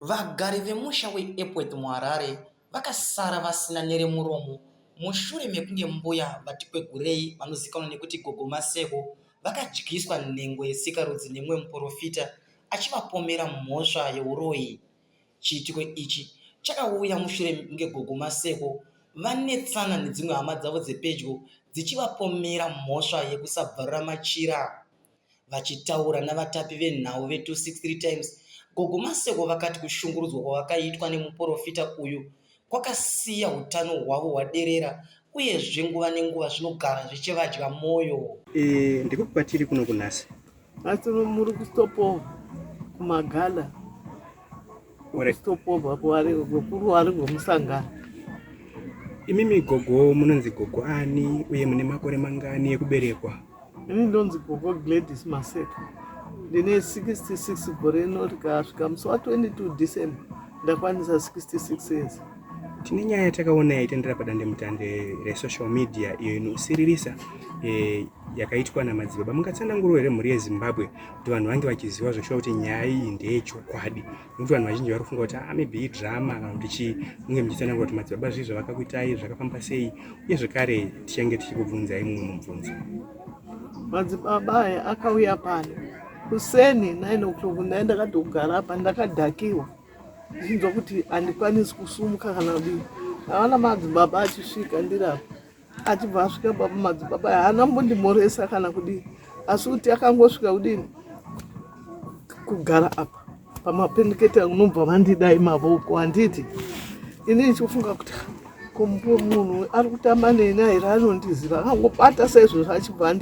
Vagari vemusha weEpworth muHarare vakasara vasina neremuromo mushure mekunge mbuya vatikwegurei vanozikanwa nekuti Gogo Maseko vakadyiswa nhengo yesikarudzi nemumwe muporofita achivapomera mhosva yeuroyi. Chiitiko ichi chakauya mushure mekunge Gogo Maseko vanetsana nedzimwe hama dzavo dzepedyo dzichivapomera mhosva yekusabvarura machira. Vachitaura navatapi venhau ve263 Times, Gogo Maseko vakati kushungurudzwa kwavakaitwa nemuporofita uyu kwakasiya utano hwavo hwaderera uyezve nguva nenguva zvinogara zvichivadya mwoyo. E, ndikupi kwatiri kuno kunhasi? Nhasi muri kustopover kumagala. Kustopover kuruware rwemusangano. Imimi gogo munonzi gogo ani uye mune makore mangani ekuberekwa? Ini ndonzi Gogo Gladys Maseko. Ndine 66 gore rino rikasvika musi wa 22 December ndakwanisa 66 years. Tine nyaya yatakaona yaitendera padandemutande resocial media iyo inosiririsa e, yakaitwa namadzibaba. Mungatsanangurwa here mhuri yeZimbabwe kuti vanhu vange vachiziva zveshuwa kuti nyaya iyi ndeyechokwadi? Nekuti vanhu vazhinji vari kufunga kuti ah, maybe idrama kana kuti chii. Munge muchitsanangura kuti madzibaba zvii zvavakakuitai, zvakafamba sei, uye zvekare tichange tichikubvunzai mumwe mubvunzo. Madzibaba aya akauya pano kuseni 9 o'clock ndai ndakatogara apa ndakadhakiwa ndichinzwa kuti handikwanisi kusumuka kana kudii. Ndaona madzibaba achisvika ndiri apa achibva asvika baba madzibaba aya haana mbondimhoresa kana kudii asi kuti akangosvika kudini kugara apa pamapendekete unobva vandidai mavoko handiti ini ndichifunga kuti ko munhu ari kutamba neni here anondiziva akangobata saizvozvo achibva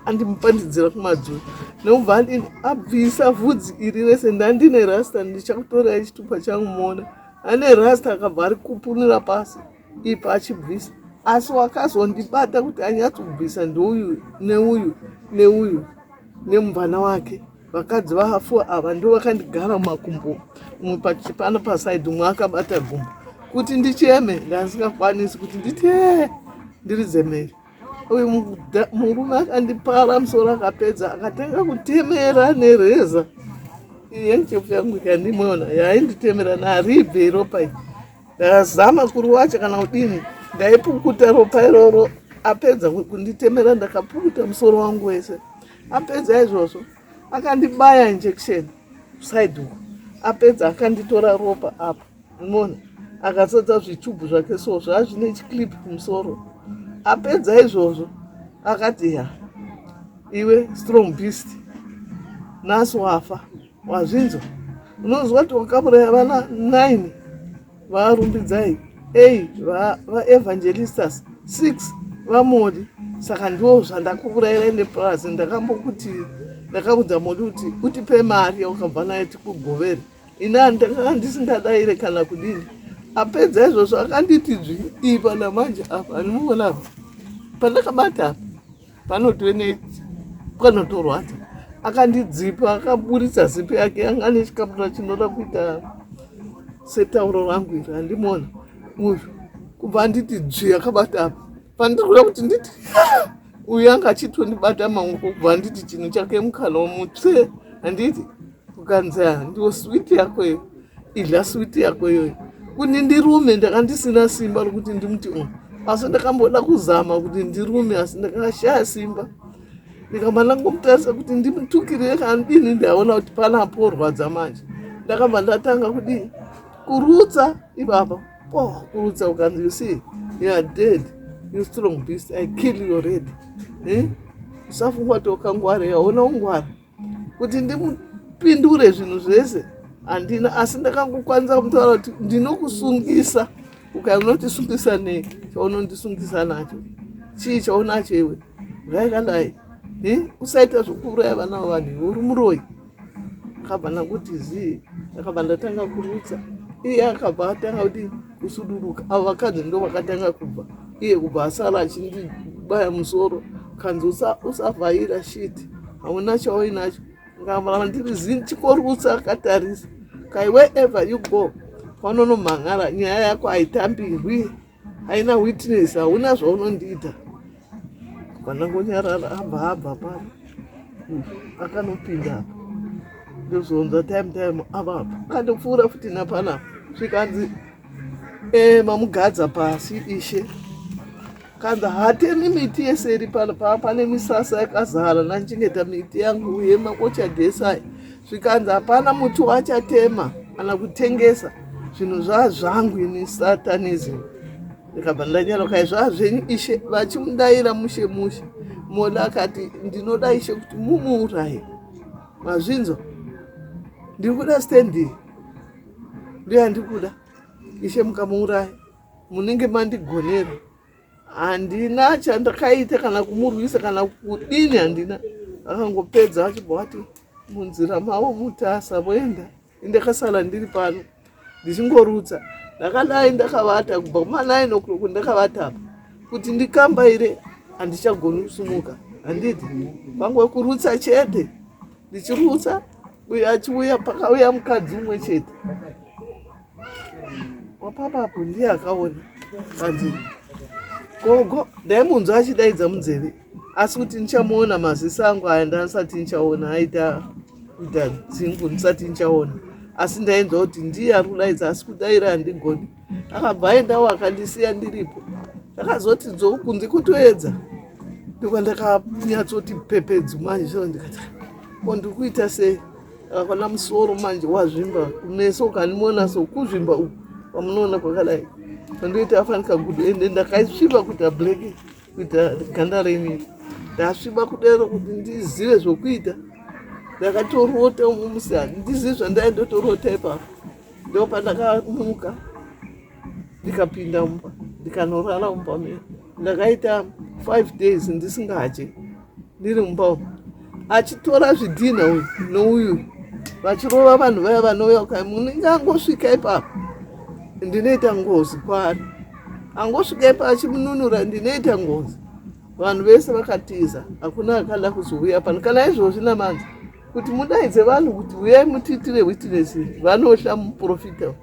andimupandidzira kumadziro nekubva andini abvisa vhudzi iri rese ndandine rasta ndichakutorai chitupa changu muone ane rasta akabva ari kupunira pasi ipa achibvisa asi wakazondibata kuti anyatsobvisa ndouyu neuyu neuyu nemubvana wake vakadzi vafu ava ndo vakandigara mumakumbo umwe pachipano pasaidi umwe akabata gumbo kuti ndicheme ndasingakwanisi kuti nditi ee ndiridze mhere uyu murume akandipara musoro akapedza akatanga kutemera nereza iyi yandichefu yangu ikandimona yainditemera naribhe ropa iyi Ndakazama kuruwacha kana kudini, ndaipukuta ropa iroro. Apedza kunditemera ndakapukuta musoro wangu wese. Apedza izvozvo akandibaya injection side uko. Apedza akanditora ropa apa, unoona akazadza zvichubhu zvake so zvazvine chiclip kumusoro. Apedza izvozvo akati ya iwe strong beast nhasi wafa. Wazvinzwa? Unonzwa kuti wakauraya vana 9 vaRumbidzai, 8 vaEvangelistas, 6 vaModi. Saka ndiwo zvandakuurayira neplus ndakambokuti ndakaudza Modi kuti utipe mari yaukabva nayo tikugovere. Ini ndakanga ndisingadaire kana kudini. Apedza izvozvo akanditi dzvi ipa namanje apa animuona apa pandakabata apa panotove panotorwadza akandidzipa akaburitsa zipi yake yanga ane chikapura chinoda kuita setauro rangu iri handimuona uyu kubva anditi dzvi akabata apa pandiri kuda kuti nditi uyu anga achitondibata maoko kubva anditi chinhu chake mukana mutsve handiti ukanzi ndiwo switi yako iyo idya switi yako iyoyo kuti ndirume ndanga ndisina simba rokuti ndimuti um asi ndakamboda kuzama kuti ndirume asi ndakashaya simba ndikamba ndangomutarisa kuti ndimutukirire kana dini ndaona kuti panaporwadza manje ndakabva ndatanga kudii kurutsa ipapa oh kurutsa ukanzi you see you are dead you strong beast i kill you already eh? usafunga kuti wakangwara yaona ungwara kuti ndimupindure zvinhu zvese handina asi ndakangokwanisa kumutaura kuti ndinokusungisa ukanonditisungisa nei chaunondisungisa nacho chii chaunacho iwe ngaikadai usaita zvokuuraya vana vavanhu iwe uri muroyi akabva ndakuti zii ndakabva ndatanga kurutsa iye akabva atanga kuti kusuduruka avo vakadzi ndo vakatanga kubva iye kubva asara achindibaya musoro kanzi usavhaira shit hauna chauinacho ngamuramba ndiri zini chikorutsa akatarisa kai wherever you go paunonomhan'ara nyaya yako haitambirwi haina witness hauna zvaunondiita Panangonyarara abva abva pano akanopinda apa. Ndozonzwa time time avapa akandopfuura futi napanapa zvikanzi e mamugadza pasi ishe kanzi hatemi miti yese iri pano paa pane misasa yakazara nandichengeta miti yangu yemaochadhesai zvikanzi hapana muti wachatema kana kutengesa zvinhu zvaa zvangu ini satanism ndikabva ndanyara kai zvaa zvenyu ishe vachimudaira mushe mushe moda akati ndinoda ishe kuti mumuuraye mazvinzwa ndiri kuda stendi ndiyo yandikuda ishe mukamuuraya munenge mandigonera handina chandakaita kana kumurwisa kana kudini handina akangopedza achibva wati munzira mavo mutasa voenda indakasara ndiri pano ndichingorutsa ndakadai ndakavata kubva kuma 9 o'clock ndakavata apa kuti ndikambaire handichagoni kusumuka handiti kwangu kurutsa chete ndichirutsa uyo achiuya pakauya mukadzi umwe chete wapapapo ndiye akaona kanzi gogo ndaimunzwa achidaidza munzeve asi kuti ndichamuona maziso angu aya ndasati ndichaona aita kuita dzingu ndisati ndichaona asi ndainzwa kuti ndiye ari kudaidza asi kudaira handigoni akabva aendawo akandisiya ndiripo ndakazoti dzou kunze kutoedza ndokwandakanyatsooti pepedzu manje so ndikati ko ndiri kuita sei akakwana musoro manje wazvimba kumeso ukandiona so kuzvimba uku kwamunoona kwakadai pandoita afanika gudu ende ndakaisviba kuita black kuita ganda renyu ndasviba kudero kuti ndizive zvokuita ndakatorota umwe musi handizivi zvandaindotorota ipapo ndopandakamuka ndikapinda mumba ndikanorara mumba me ndakaita five days ndisingadye ndiri mumba umu achitora zvidhinha uyu nouyu vachirova vanhu vaya vanouya kai munenge angosvika ipapo ndinoita ngozi kwaari angosvika ipapo achimununura ndinoita ngozi vanhu vese vakatiza hakuna akada kuzouya pano kana izvozvi namanzi kuti mudaidze vanhu kuti uyai mutiitire witness vanohla muprofita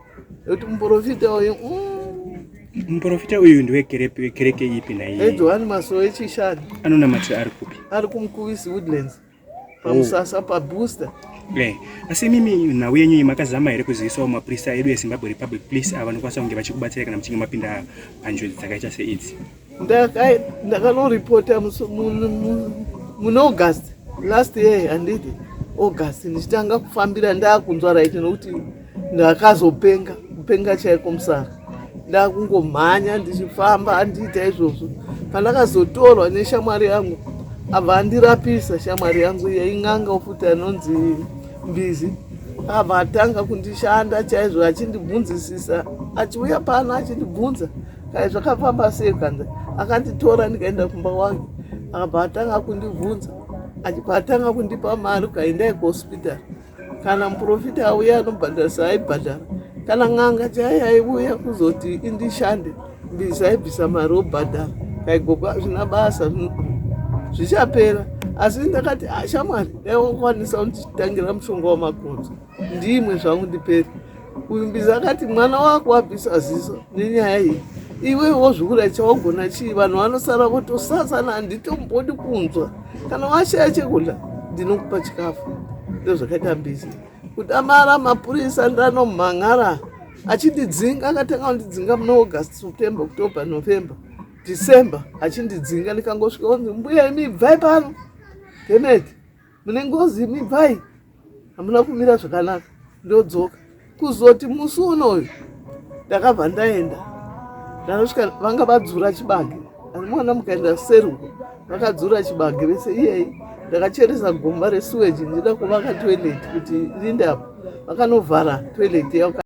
nekuti muprofita uyu mm. muprofita uyu ndewekereke ipi naiye ejohani masowe echishanu anonamatira ari kupi ari kumukuvisi woodlands pamusasa oh. pabooster eh, asi imimi nhau yenyu iyi makazama here kuzivisawo mapurisa edu ezimbabwe republic police ava vanokwanisa kunge vachikubatsirai kana muchinge mapinda panjodzi dzakaita seidzi ndakanoripota muna august last year handiti august ndichitanga kufambira ndakunzwa right nokuti ndakazopenga kupenga chaiko musara ndakungomhanya ndichifamba andiita izvozvo pandakazotorwa neshamwari yangu abva andirapisa shamwari yangu iya in'anga futi anonzi mbizi abva atanga kundishanda chaizvo achindibvunzisisa achiuya pano achindibvunza kai zvakafamba sei kanza akanditora ndikaenda kumba kwake akabva atanga kundibvunza achibva atanga kundipa mari ukaendai kuhospital kana muprofita auya anobhadharisa aibhadhara kana n'anga chaiyo aiuya kuzoti indishande mbizi aibvisa mari obhadhara kaigogo hazvina basa zvichapera asi ndakati ah, shamwari dai wakwanisa kunditangira mushonga wamakonzo ndimwe zvangu ndipere uyu mbizi akati mwana wako wabvisa ziso nenyaya iyi iwe wozviura chawagona chii vanhu vanosara votosasana handitombodi kunzwa kana washaya chekudya ndinokupa chikafu ndozvakaita mbizi kudamara mapurisa ndanomhan'ara achindidzinga akatanga kundidzinga muna august september october november december achindidzinga ndikangosvika onzi mbuya imi ibvai pano demeti mune ngozi imi bvai hamuna kumira zvakanaka ndodzoka kuzoti musi unoyu ndakabva ndaenda ndanosvika vanga vadzura chibage andimuona mukaenda seri uko vakadzura chibage vese iyeyi ndakacheresa gomba resuweji ndida kuvaka toilet kuti rinde apo vakanovhara toilet yavo.